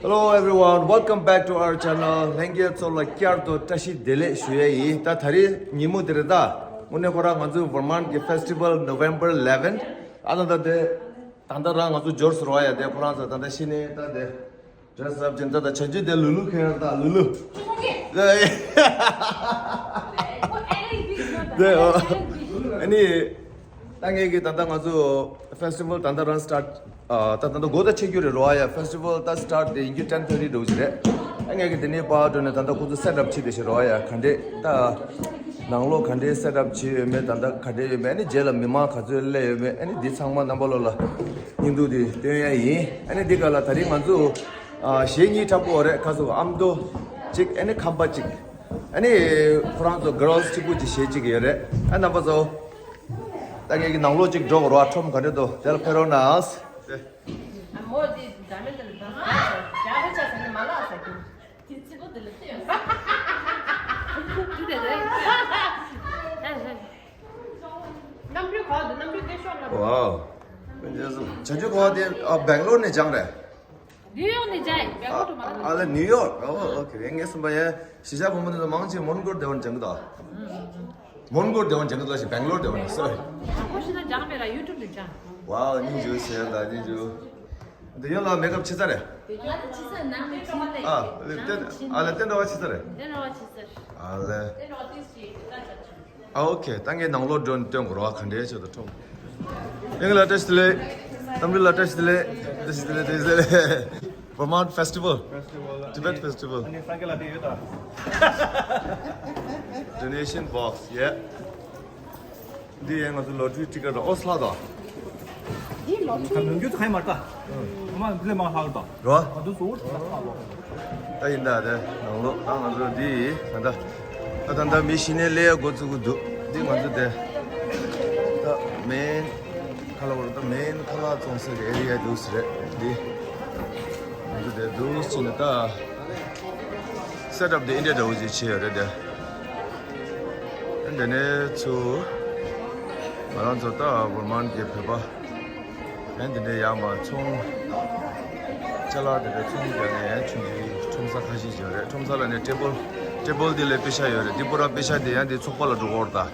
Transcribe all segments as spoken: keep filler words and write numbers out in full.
Hello everyone, welcome back to our channel. ལྷན་རྒྱས་ཚོ་ལ་བསྐྱར་དུ་བཀྲ་ཤིས་བདེ་ལེགས་ཞུ་ཡས་ཡིན། ད་ད་རེས་ཉིན་མོ་དེ་རེད་ད། དངོས་གནས་ཁོ་རང་ང་ཚོའི་Vermont གི་festival November eleven ཨ་ད་ད་དེ། ད་ལྟ་རང་ང་ཚོ་འབྱོར་ཟེར་བ་ཡ་དེ་ཁོ་རང་ཚོ་ད་ལྟ་ཤི་ནས་ད་དེ། dress up ཅན་ད་ད་བྱ་རྒྱུ་དེ་ལུ་ལུ་ཁེ་ད་ལུ་ལུ། དེ་ཨ་ནི། ད་ངས་ཀྱི་ད་ལྟ་ང་ཚོ་festival ད་ལྟ་རང་start ཨ་ད་ད་ལྟ་འགོ་ད་ཆེ་རྒྱུ་རེད་རོ་ཨ་ཡ། festival ད་start དེ་ཡིན་རྒྱུ་ten thirty འགྲོ་གི་རེད། ཨ་ངས་ཀྱི་དེ་ནས་པར་འགྲོ་ནས་ད་ལྟ་ཁོ་ཚོ་set up བྱེད་དེ་ཤི་རོ་ཨ་ཡ། ག་འདྲས་ད་ནང་ལོགས་ག་འདྲས་set up བྱེད་ཡོད་མེད། ད་ལྟ་ག་འདྲས་ཡོད་མེད། ཨ་ནི་རྗེས་ལ་མི་མང་ག་ཚོད་སླེབས་ཡོད་མེད། ཨ་ནི་འདི་ཚང་མ་རྣམ་པ་ལོ་ལ་སྙིང་སྡུག་དེ་སྟོན་ཡ་ཡིན། ཨ་ནི་འདི་ག་ལ་ད་རིང་ང་ཚོ་ཨ་གཞས་གཉིས་འཁྲབ་དགོས་རེད། ཁ་སོ་ཨ་མདོ་གཅིག་ཨ་ནི་ཁམས་པ་གཅིག་ཨ་ནི་ཁོ་རང་ཚོ་girls གཅིག་པུ་གཅིག་གཞས་གཅིག་ཡོད་རེད། ཨ་རྣམ་པ་ཚོ། ད་ངས་ཀྱི་ནང་ལོགས་གཅིག་འགྲོ་དགོས་རོགས། ཁྲོམ་ག་འདྲ་འདུག་དེ་ལ་ཕེབས་རོགས་གནང་། ཨ་མོ་དེ་འཛམ་མེད་དེ་ལ་འདང་རྒྱ་བོ་ཆ་ཟ་ནི་མ་ལགས་ཟ་རྒྱུ། དེ་ཚིག་པོ་དེ་ལ་བལྟས་ཡོང་། དེ་དེ་རེད། གནམ་གྲུའི་གོ་དེ་གནམ་གྲུའི་སྟེང་ཤོག་ལ། ཝའོ། བྱ་རྒྱུ་གོ་དེ་ཨ་སྦེང་ལོར་ནས་སྦྱངས་རེད། ནིའུ་ཡོག་ནས་སྦྱངས་ཡིན། སྦེང་ལོར་དུ་མ་ཨ་ལ་ནིའུ་ཡོག་ཨོ་ཨོ་ཁེ། ངས་སུམ་པ་ཡ་གཞིས་ཆགས་བུ་མོ་དེ་ཚོ་མང་ཆེ་མོན་གྷོར་སྡེ་བར་སྦྱང་གི་འདུག་མོན་གྷོར་སྡེ་བ་འཇང་གི་ལ་ཞིག་སྦེང་ལོར་སྡེ་བ་ནས་སོ། ཁོ་ཤི་ན་སྦྱང་མེད་ར་ཡུ་ཊུབ་ནས་སྦྱང་། ཝའོ་སྙིང་རྗེ་ཟེར་ལ་སྙིང་རྗེ། འདི་ཡོད་ལ་མེག་ཨབ་ཆི་ཚ་རེད། ཨ་ལེ་ཏན་ཨ་ལེ་ཏན་ར་བ་ཆི་ཚ་རེད། ཏན་ར་བ་ཆི་ཚ། ཨ་ལེ། ཏན་ར་བ་ཏིས་ཅི་ཏ་ཅ་ཅ། ཨ་ཨོ་ཁེ། ད་ངས་ནང་ལོགས་འགྲོ་ནས་སྟོན་དགོས་ར་བ་ག་འདྲའི་ཆེད་དུ་ཁྲོམ། ཡང་ལ་བཀྲ་ཤིས་བདེ་ལེགས། གཏམ་རིག་ལ་བཀྲ་ཤིས་བདེ་ལེགས། བཀྲ་ཤིས་བདེ་ལེགས་བཀྲ་ཤིས་བདེ་ལེགས། Vermont Festival. Festival. Tibet Festival. ཨ་ནི་སངས་རྒྱས་ལ་དེ་ཡོད་ད། Donation box, yeah. འདི་ཡང་ང་ཚོ་ལོ་ཊ་རི་ཊི་ཀེ་ཊ་ཨོ་སླ་དང་། འདི་ལོ་ཊ་རི། ད་མི་འགྱུར་ཚོ་ཧའི་མར་ད། ཨ་མ་འདི་ལས་མ་ལྷག་ད། རོ། ང་ཚོ་གཙོ་བོ་ད་ལྷག་ལོ། ད་ཡིན་ད་དེ་ནང་ལོགས་ད་ང་ཚོ་འདི་ད་ད་ད་ད་མི་ཤི་ནས་སླེབས་ཡ་འགོ་བཙུགས་ཀྱི་འདུག་འདི་ང་ཚོ་དེ་ད་མེན་ཁ་ལག་བར་ད་མེན་ཁ་ལག་བཙོང་སའི་ཨེ་རི་ཡ་འདུག་སེ་རེད་འདི། ང་ཚོ་དེ་འདུག་སེ་ནས་ད། སེ་ཊབ་དེ་འདི་འདྲ་འདྲ་བོ་ཅིག་བྱས་ཡོད་རེད་དེ། ཨ་འདི་ནས་ཚུར་ང་རང་ཚོ་ད་ཝར་མན་གྱི་བོད་པ་ཨ་འདི་འདྲ་ཡར་མར་ཚོང་ཅ་ལག་དེ་འདྲ་ཚོང་རྒྱག་ནས་ཡང་ཆུང་ཆུང་ཁྲོམ་ས་ཁ་ཤས་ཅིག་ཡོད་རེད། ཁྲོམ་ས་ལ་ནས་ཊེ་བལ་ཊེ་བལ་དེ་ལ་པེ་ཤ་ཡོད་རེད། འདི་པུ་ར་པེ་ཤ་དེ་ཡང་འདི་ཚོགས་པ་ལ་འགྲོ་གི་ཡོད་རེད་ད།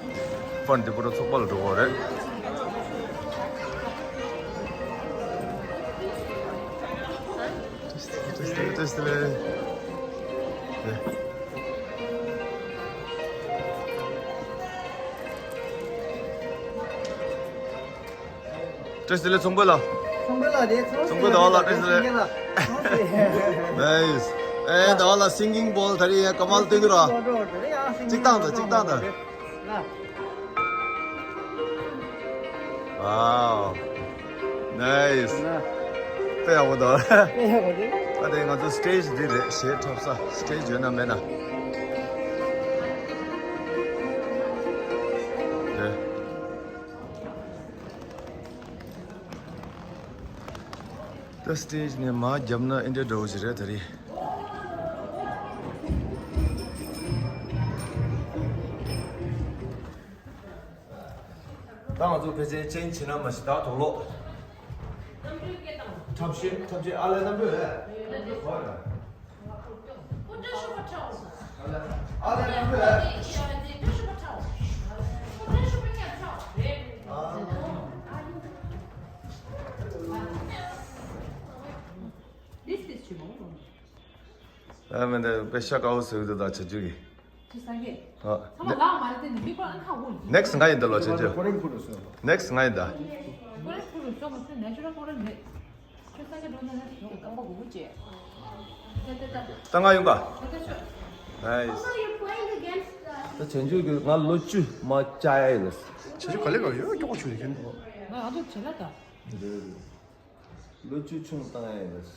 ཕན་འདི་པུ་ར་ཚོགས་པ་ལ་འགྲོ་གི་ཡོད་རེད། Just, just, just, བཀྲ་ཤིས་བདེ་ལེགས་ཚོང་དཔོན་ལགས། ཚོང་དཔོན་ལགས་རེད། ཚོང་དཔོན་ཟླ་བ་ལགས་བཀྲ་ཤིས་བདེ་ལེགས། Nice. ཨེ་ཟླ་བ་ལགས་སིང་གིང་བོལ་ད་རེས་ཡང་ཀ་མལ་སྟོན་གི་ར། གཅིག་བཏང་དང་གཅིག་བཏང་དང་། Wow. Nice. དཔེ་ཡག་པོ་འདུག་དཔེ་ཡག་པོ་རེད། ད་དེ་ང་ཚོ་སི་ཊེ་ཇི་འདི་རེད། གཞས་འཁྲབ་ས་སི་ཊེ་ཇི་ཡོད་ན་མེད་ན། རེད། ད་སི་ཊེ་ཇི་ནས་མར་བརྒྱབ་ན་ཨེ་འདྲ་འདྲ་བོ་ཞིག་རེད་ད་རེད། ད་ང་ཚོ་ཕལ་ཆེར་ཅན་བྱེད་ན་མ་ཤི་ད་དོག་ལོ། འཁྲབ་ཤེས་འཁྲབ་ཤེས་ཨ་ལས་རྣམ་པོས། ཨ་ལས་རྣམ་པོས། This is Chimong. ཨ་མེ་འདི་པེ་ཤ་ཀའོ་སུ་དུ་ད་ཆ་ཅུ་གི། ཅི་ས་གེ། ཨ། ཚང་མ་ལ་མ་རེད་དེ་ནི་མི་པ་ཨན་ཁ་འོ་ལི། ནེག་སི་ང་ཡིན་ད་ལོ་ཆ་ཅུ། ནེག་སི་ང་ཡིན་ད། ཀོ་རེ་ཕུ་རུ་སོ་མ་སུ་ནེ་ཅུ་རལ་ཀོ་རེ་མེད། ཅི་ས་གེ་འགྲོ་ན་ན་ཞོ་ཀམ་པ་གུ་གུ་ཅེ། ད་ང་ཡོང་ག། ད་ད་ཤོ། Nice. Also, you're playing against us. ད་ཆ་ཅུ་གི་ང་ལོ་བཅུ་མ་ཅ་ཡ་ཡིན་ལ། ཆ་ཅུ་ག་ལེ་ག་ཡོད་ཀྱོག་ཆུ་ཡི་ཁན། ང་ང་ཚོ་ཆེ་ལ་ད། ལོ་བཅུ་ཆུང་བཏང་ཡ་ཡིན།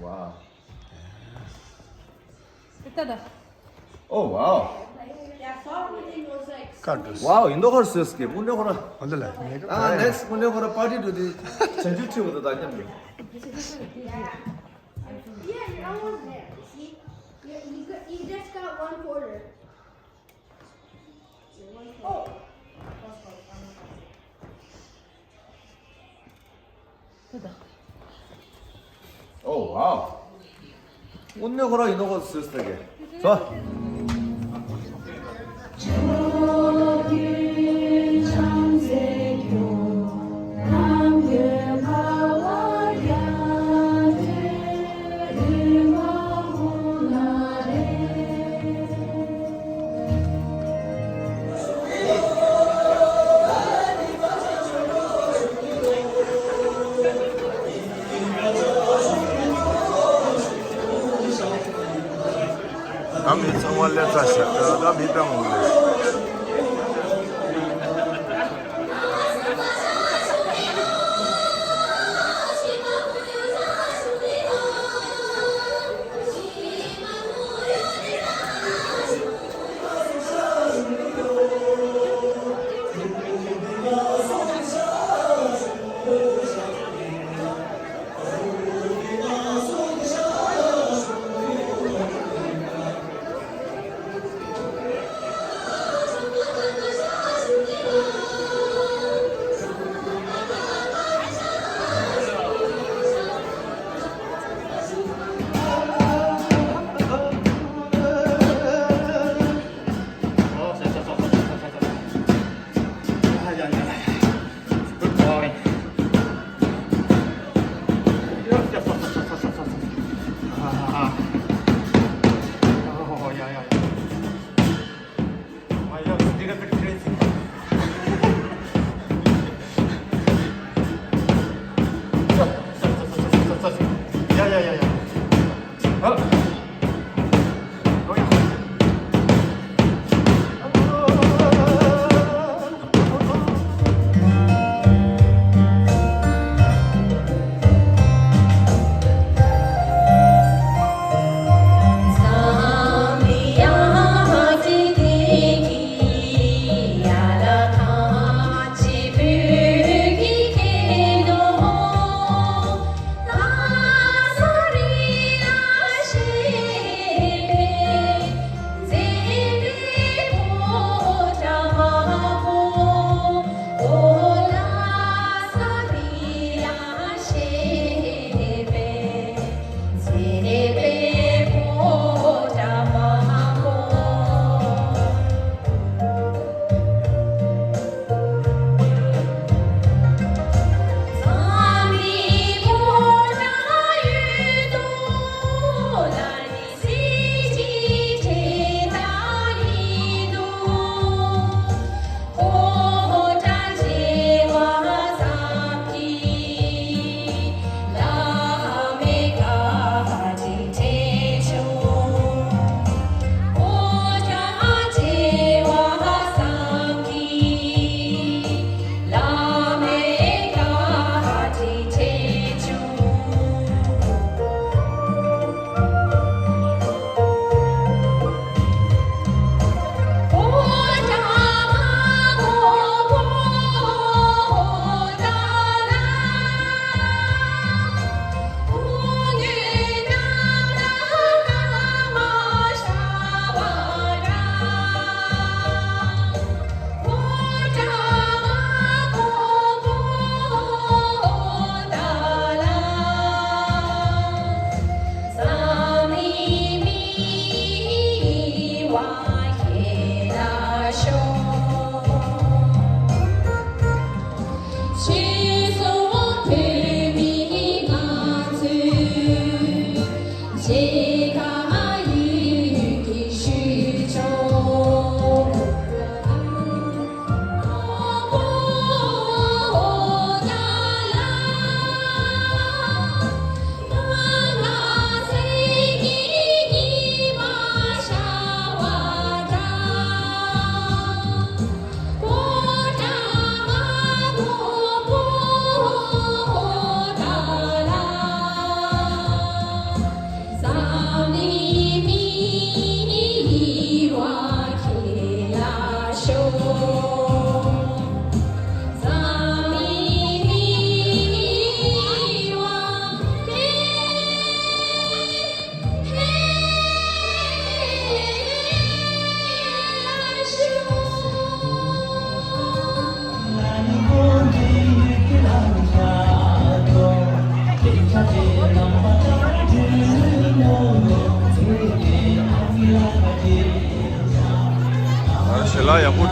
Wow. ཏ་ཏ། Oh, wow. Wow, ཡིན་ད་ཧོར་སོས་ཀྱི་མུན་ནེ་ཧོར། ཨ་ནེག་སི་མུན་ནེ་ཧོར་པར་ཊི་འགྲོ་དུས་བྱང་ཆུབ་ཁྲིད་པ་དང་མཉམ་དུ། Yeah, you're almost there. See? You, you, got- you just got one quarter. Oh. Oh, wow. དངོས་གནས་ཁོ་རང་ཡིན་ནོ་གོ་སུས་ལྟ་གི། ཚོ། ད་མི་ཚང་མ་སླེབས་ཚར་ཤག་ད་མི་སྤྲང་མོ་ལས།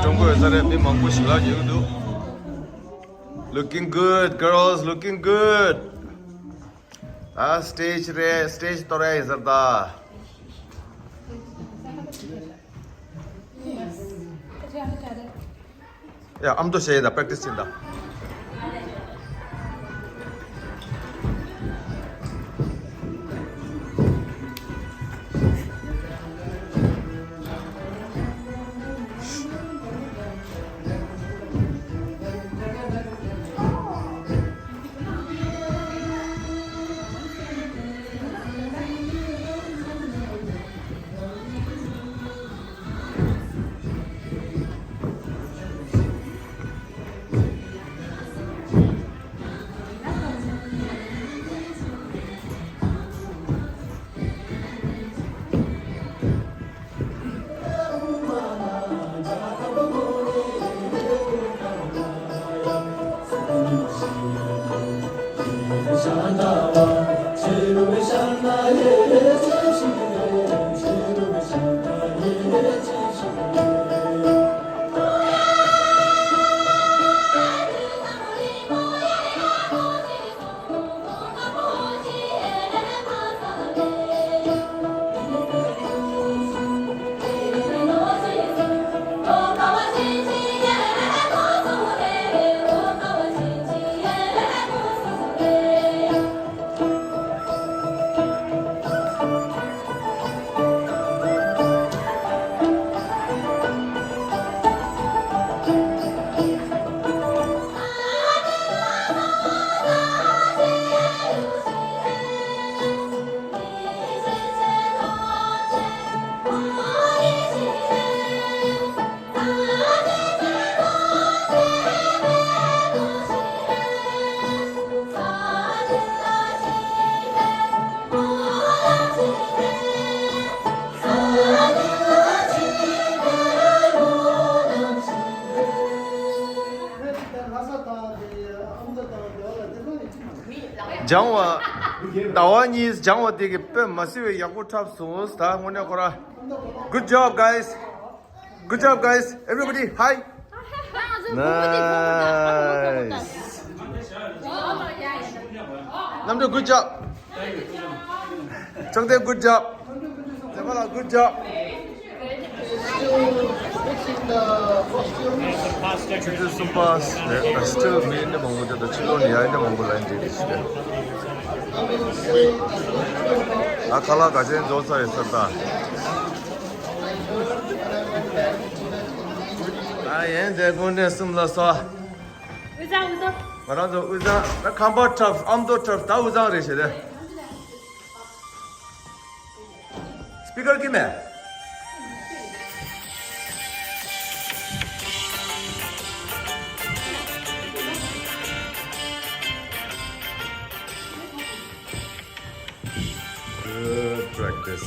ཀྲུང་གོའི་ས་རེད། མི་མང་པོ་ཞིག་ལ་ཉེ་གི་འདུག Looking good, girls, looking good. ད་སི་ཊེ་ཇི་རེད། སི་ཊེ་ཇི་གཏོར་ཡ་ཡིན་ཟེར་ད། ཡ་ཨ་མདོ་བྱས་ཡིན་ད། པེག་ཊི་སི་ཡིན་ད། སྦྱང་བ། ཟླ་བ་གཉིས་སྦྱང་བ་དེ་གི་དཔེ་མ་སྲིད་པའི་ཡག་པོ་འཁྲབ་སོང་། ད་དངོས་གནས་ཁོ་ར། Good job, guys. Good job, guys. Everybody, hi. Nice. Namdo, good job. Chokde, good job. Good job. Still many མང་པོ་འདུག་ད་ཕྱི་ལོགས་ནས་ཡར་ཡང་མང་པོ་ལ་འདྲེས་ཏེ་ཞུ། ད་ཁ་ལག་ག་ཅན་རྫོགས་ཚར་ཡོད་ས་ད། ད་ཡན་དེ་དགོན་གནས་གསུམ་ལ་སོགས། དབུས་གཙང་། དབུས་གཙང་། ང་རང་ཚོ་དབུས་གཙང་། ད་ཁམས་པ་འཁྲབ། ཨ་མདོ་འཁྲབ། ད་དབུས་གཙང་རེད་ཞེས་ཏེ། Speaker ཀི་མེ། Good practice.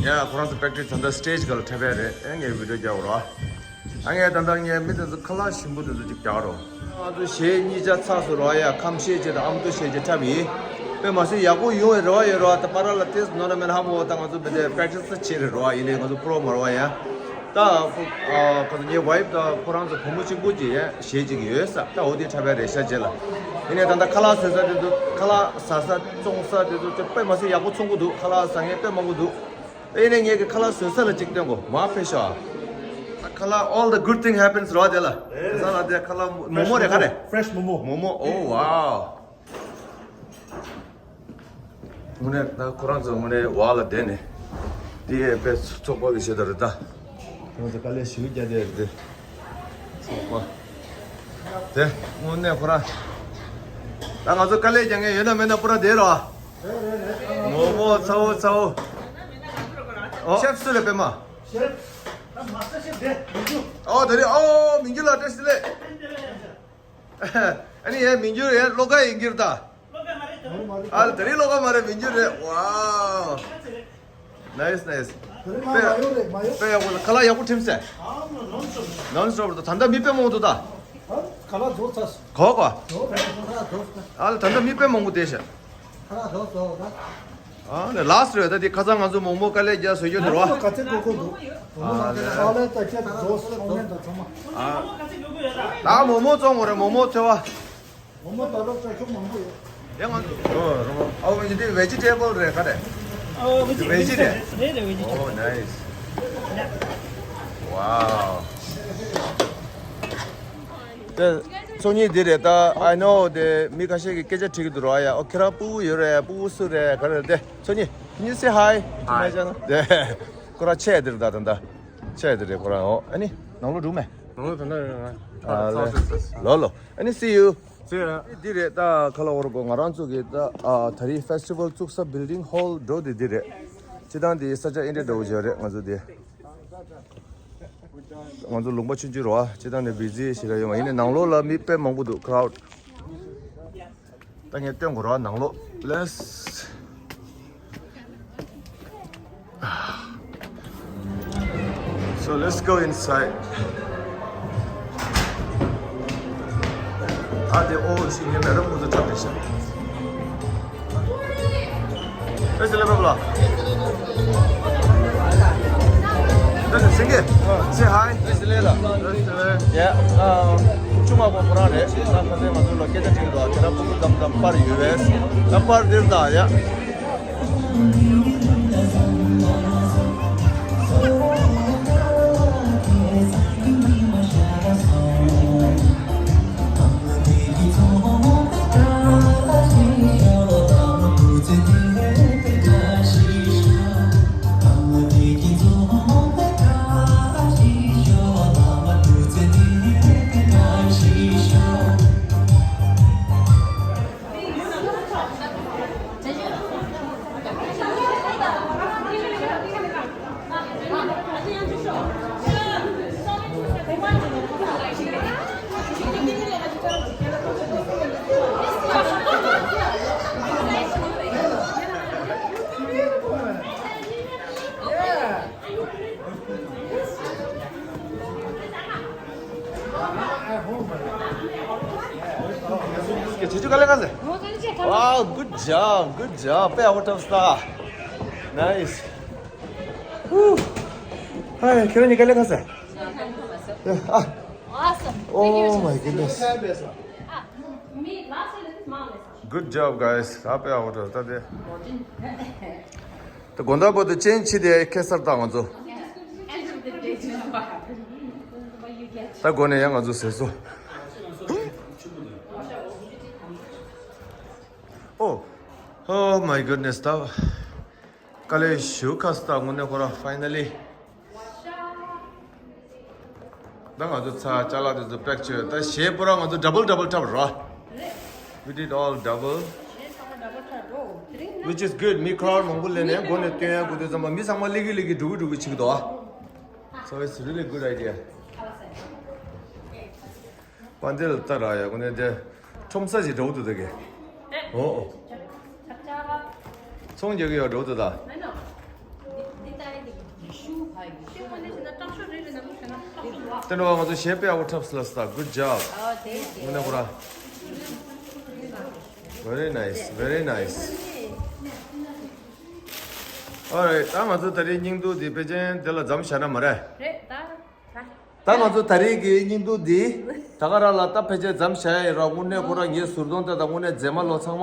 ཡ། ཁོ་རང་ཚོ་པེག་ཊི་སི་ད་ལྟ་སི་ཊེ་ཇི་སྒང་ལ་འཁྲབ་ཡ་རེད། ཨེ། ངས་བི་ཌི་ཡོ་རྒྱག་རོགས། ཨ། ངས་ད་ལྟ་ངས་མི་དེ་ཚོ་ཁ་ལག་ཞིམ་པོ་དེ་ཚོ་ཅིག་རྒྱག་རོགས། ང་ཚོ་གཞས་གཉིས་ཆ་ཚགས་སུ་རོ། ཡ། ཁམས་གཞས་བྱས་དང་ཨ་མདོ་གཞས་བྱས་འཁྲབ་ཡིན། དཔེ་མ་སྲིད་ཡག་པོ་ཡོང་བའི་རེ་བ་ཡོད་རོ། ད་པ་ར་ལ་ཏེས་ནོར་མེད་ཧ་མོ། ད་ང་ཚོ་མི་དེ་པེག་ཊི་སི་བྱེད་རེད་རོ། ཡིན་ནའི་ང་ཚོ་པོ་རོ་མ་རོ་ཡ། ད་ཁོ་ཨ་ཁོ་ཚོ་ངའི་ཝའི་ཕི་དང་ཁོ་རང་ཚོ་བུ་མོ་གཅིག་པོ་གཅིག་ཡ་གཞས་གཅིག་ཡོད་ས། ད་འོ་དེ་འཁྲབ་པའི་རེ་ཤ་བྱེད་ལ། ཡིན་ནའི་ད་ལྟ་ཁ་ལག་བཟོ་ས་དེ་ཚོ། ཁ་ལག་ཟ་ས་བཙོང་ས་དེ་ཚོ་དཔེ་མ་སྲིད་ཡག་པོ་བཙོང་གི་འདུག་ཁ་ལག་ཟ་མཁན་དཔེ་མང་པོ་འདུག་ཨེ་ནས་ངས་ཀྱི་ཁ་ལག་བཟོ་ས་ལ་གཅིག་སྟོན་གོ། མ་ཕེ་ཤོ། ཁ་ལག་all the good thing happens རོ་དེ་ལ། དེ་ས་ལ་དེ་ཁ་ལག་མོ་མོ་རེད། ག་རེ། Fresh momo. Momo. Oh wow. དངོས་གནས་ད་ཁོ་རང་ཚོ་དངོས་གནས་བ་ལ་བསྡད་ནས་དེ་ཡས་དཔེ་ཚོགས་པ་གི་ཞེ་ད་རེད་ད། ཁོ་རང་ཚོ་དཀའ་ལས་ཞེ་པོ་རྒྱག་བསྡད་རེད་དེ། ཚོགས་པ་དེ་དངོས་གནས་ཁོ་རང་། ད་ང་ཚོ་དཀའ་ལས་རྒྱག་མཁན་ཡོད་ན་མེད་ན་པུ་ར་བསྡད་རོགས། མོ་མོ་ཚ་བོ་ཚ་བོ། ཨོ། ཤེཕ་སུ་རེད་པད་མ། ཤེཕ། ད་མ་སྟེ་ཤེཕ་དེ་མི་འདུག་ཨོ་དེ་རེད། ཨོ་མི་འགྱུར་ལ་བཀྲ་ཤིས་བདེ་ལེགས། ཨ་ནི་ཡ་མི་འགྱུར་ཡ་བློ་དགའ་ཡིན་གྱི་རེད་ད། ཨ་དེ་རིང་བློ་དགའ་མ་རེད། མི་འགྱུར་རེད། ཝའོ། Nice, nice. དེ་རིང་ང་མ་ཡོང་རེད། མ་ཡོང་། དཔེ་ཡག་པོ། ཁ་ལག་ཡག་པོ་ཁྲིམས་སེ། Non stop རེད་ད། ད་ལྟ་མི་དཔེ་མང་པོ་འདུག་ད། ཁ་ལག་རྫོགས་ཚར། གོ་གོ། རྫོགས་ཚར། ཁ་ལག་རྫོགས་ཚར། ཨ་ལ་ད་ལྟ་མི་དཔེ་མང་པོ་བསྡད་ཤག་ཁ་ལག་རྫོགས་རྫོགས་ད། ཨ་ནི་ལཱ་སི་རེད། ད་དེ་ཁ་སང་ང་ཚོ་མོག་མོག་དཀའ་ལས་རྒྱག་བཟོ་རྒྱུ་འདུག་རོ། ག་ཚོད་དགོས་དགོས་འདུག་མོག་མོག་ཨ་ལས་ད་ཁྱེད་རྫོགས་སོང་ངས་ད་ཚང་མ། ཨ་ད་མོག་མོག་བཙོང་དགོས་རེད། མོག་མོག་འཚོལ་བ། མོག་མོག་ད་ལོ་བཅའ་ཁྱོན་མང་པོ་ཡོད། ཡང་ང་ཚོ་ཨོ་རོ་ཨོ་འདི་vegetable རེད་ག་རེད། ཨོ་vegetable རེད། རེད་རེད། Vegetable ཨོ་nice wow། དེ་ཚོགས་གཉིས་འདི་རེད་ད། I know དེ་མི་ཁ་ཤས་ཀྱིས་སྐད་ཆ་དྲིས་ཀྱི་འདུག་ར། ཡ་ཨོ་ཁྱེད་རང་སྤུ་གུ་ཡོད་རེད། སྤུ་གུ་སུ་རེད་ག་རེ་རེད། དེ་ཚོགས་གཉིས། Can you say hi to my channel? དེ་ཁོ་རང་ཆེ་འདི་རེད་ད། ད་ད་ཆེ་འདི་རེད་ཁོ་རང་ཨོ། ཨ་ནི་ནང་ལོགས་འགྲོ་མེད། ནང་ལོགས་ད་ལྟ་ཡོད་ང་། ཨ་ལེ་ལོ་ལོ། ཨ་ནི་see you། See you། འདི་རེད་ད། ཁ་ལ་བོར་གོ་ང་རང་ཚོ་གི་ད་ཨ་ད་རེས་festival བཙུགས་ས་building hall འགྲོ་དེ་འདི་རེད། སྤྱི་བཏང་འདི་ས་ཆ་ཨེ་འདྲ་འདྲ་བོ་ཅིག་རེད། ང་ཚོ་འདི་ང་ཚོ་ལུང་པ་ཆུང་ཆུང་རེད་བ། སྤྱི་བཏང་ནས་busy ཞེ་དྲག་ཡོད་མ་ཡིན་ནའི་ནང་ལོགས་ལ་མི་དཔེ་མང་པོ་འདུག crowd། ད་ངས་སྟོན་དགོས་རེད་བ་ནང་ལོགས། Let's So let's go inside. ཨ་དེ་ཨོ་ཞིག་ངའི་མེ་རམ་ཁོང་ཚོ་འཁྲབ་བསྡད་ཤག Let's let me blow. Let's sing it. Say hi. Let's let her. Yeah. ཨ་ཆུང་མ་པོ་ཁོ་རང་རེད། ད་ཁ་སང་ང་ཚོ་ལ་སྐད་ཆ་དྲིས་འདུག་ཁྱེད་རང་ཕྲུ་གུ་ཙམ་ཙམ་པར་ཡོད་པས། ད་པར་འདིར་ད་ཡ། Wow, good job, good job. དཔེ་ཡག་པོ་འཁྲབ་སོང་། Nice. Woo. Hi, ཁྱེད་རང་གཉིས་དཀའ་ལས་ཁག་སོང་། Yeah, ah. Awesome. Oh my goodness. Good job, guys. དཔེ་ཡག་པོ་འཁྲབ་སོང་། ད་དེ། ད་དགོང་དག་བར་དུ་ཅན་ཆི་དེ་ཁེ་སར་བཏང་ང་ཚོ། ད་དགོང་ནས་ཡང་ང་ཚོ་ཟས་སོ། Oh, oh my goodness. ད་དཀའ་ལས་ཞེ་པོ་ཁག་སོང་། ད་དངོས་གནས་ཁོ་རང་finally། ད་ང་ཚོ་ཚ་ཅ་ལག་དེ་ཚོ་pack བྱས། ད་གཞས་པོ་རང་ང་ཚོ་double double འཁྲབ་ར། We did all double, which is good. མི་crowd མང་པོ་སླེབས་ནས་སྒོ་ནས་སྟོན་ཡ་དགོས་དུས་ཙམ་པ་མི་ཚང་མ་ལི་གི་ལི་གི་འགྲོ་གི་འགྲོ་གི་བྱེད་ཀྱི་འདུག So it's really good idea. པ་འདི་ལ་ལྟ་ར་ཡ། ཁོ་ནས་དེ་ཁྲོམ་ས་ཞིག་འགྲོ་འདུག་ད་གི། ཨོ་ཨོ། ཚོང་རྒྱག་གི་ཡོད་འགྲོ་འདུག་ད། དེ་འདྲ་བ་ང་ཚོ་གཞས་དཔེ་ཡག་པོ་འཁྲབ་སོང་ལ་སོང་། Good job. དངོས་གནས་ཁོ་ར། Very nice, very nice. Alright, ད་ང་ཚོ་ད་རེས་བརྙན་ཐུང་འདི་ཕལ་ཆེར་འདི་ལ་མཚམས་བཞག་ན་མ་རེད། རེད་ད། ད་ང་ཚོ་ད་རེས་ཀྱི་བརྙན་ཐུང་འདི་ད་ག་རང་ལ་ད་ཕལ་ཆེར་མཚམས་བཞག་ཡ་ཡིན་ར། དངོས་གནས་ཁོ་རང་ངའི་ཟུར་གདོང་དེ་དང་དངོས་གནས་མཛེས་མ་ལོ་ཚང་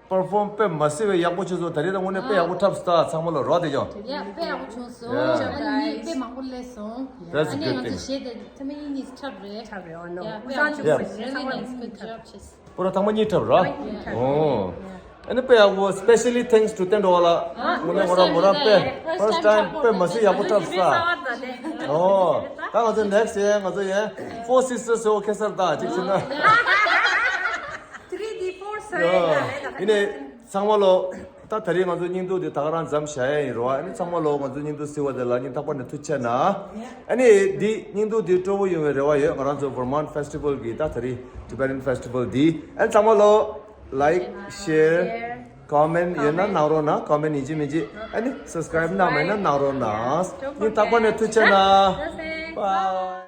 མ་perform དཔེ་མ་སྲིད་པའི་ཡག་པོ་བྱས་སོང་། ད་རེས་ད་དངོས་གནས་དཔེ་ཡག་པོ་འཁྲབ་སོང་ད་ཚང་མ་ལ་རོགས་དེ་ཀྱང་། Yeah, དཔེ་ཡག་པོ་བྱུང་སོང་། Yeah. ཨ་ནི་མི་དཔེ་མང་པོ་སླེབས་སོང་། That's a good thing. ཨ་ནི་ང་ཚོ་གཞས་དེ་ཚང་མ་གཉིས་གཉིས་འཁྲབ་རེད། འཁྲབ་རེད། Oh no. Yeah, དཔེ་ཡག་པོ་བྱུང་སོང་། Really nice, good job. པོ་ར་ཐེངས་མ་གཉིས་འཁྲབ་ར། ཨོ། ཨ་ནི་དཔེ་ཡག་པོ། Specially thanks to བསྟན་འགྲོ་བ་ལགས། དངོས་གནས་ཁོ་རང་མོ་རང་དཔེ་first time དཔེ་མ་སྲིད་ཡག་པོ་འཁྲབ་ས། ཨོ། ད་ང་ཚོ་next year ང་ཚོ་ཡང་Four Sisters ཟེར་བ་ཁེ་སར་ད་ཅིག་བྱུང་ན། Three D four ཟེར་ཡ་ཡིན་ནས་ཚང་མ་ལོ། ད་ད་རེས་ང་ཚོ་བརྙན་ཐུང་འདི་ད་ག་རང་མཚམས་བཞག་ཡ་ཡིན་རོ། ཨ་ནི་ཚང་མ་ལོ་ང་ཚོ་བརྙན་ཐུང་གཟིགས་པ་དེ་ལ་སྙིང་ཐག་པ་ནས་ཐུགས་རྗེ་ཆེ་གནང་། ཨ་ནི་འདི་བརྙན་ཐུང་འདི་སྤྲོ་པོ་ཡོང་བའི་རེ་བ་ཡོད། ང་རང་ཚོ་Vermont Festival གི་ད་ད་རེས་Tibetan Festival འདི། ཨ་ནི་ཚང་མ་ལོ་like, share, comment ཡོད་ན་གནང་རོགས་གནང་། Comment ཡིན་གཅིག་མིན་གཅིག་ཨ་ནི་subscribe གནང་མེད་ན་གནང་རོགས་གནང་། སྙིང་ཐག་པ་ནས་ཐུགས་རྗེ་གནང་། Bye.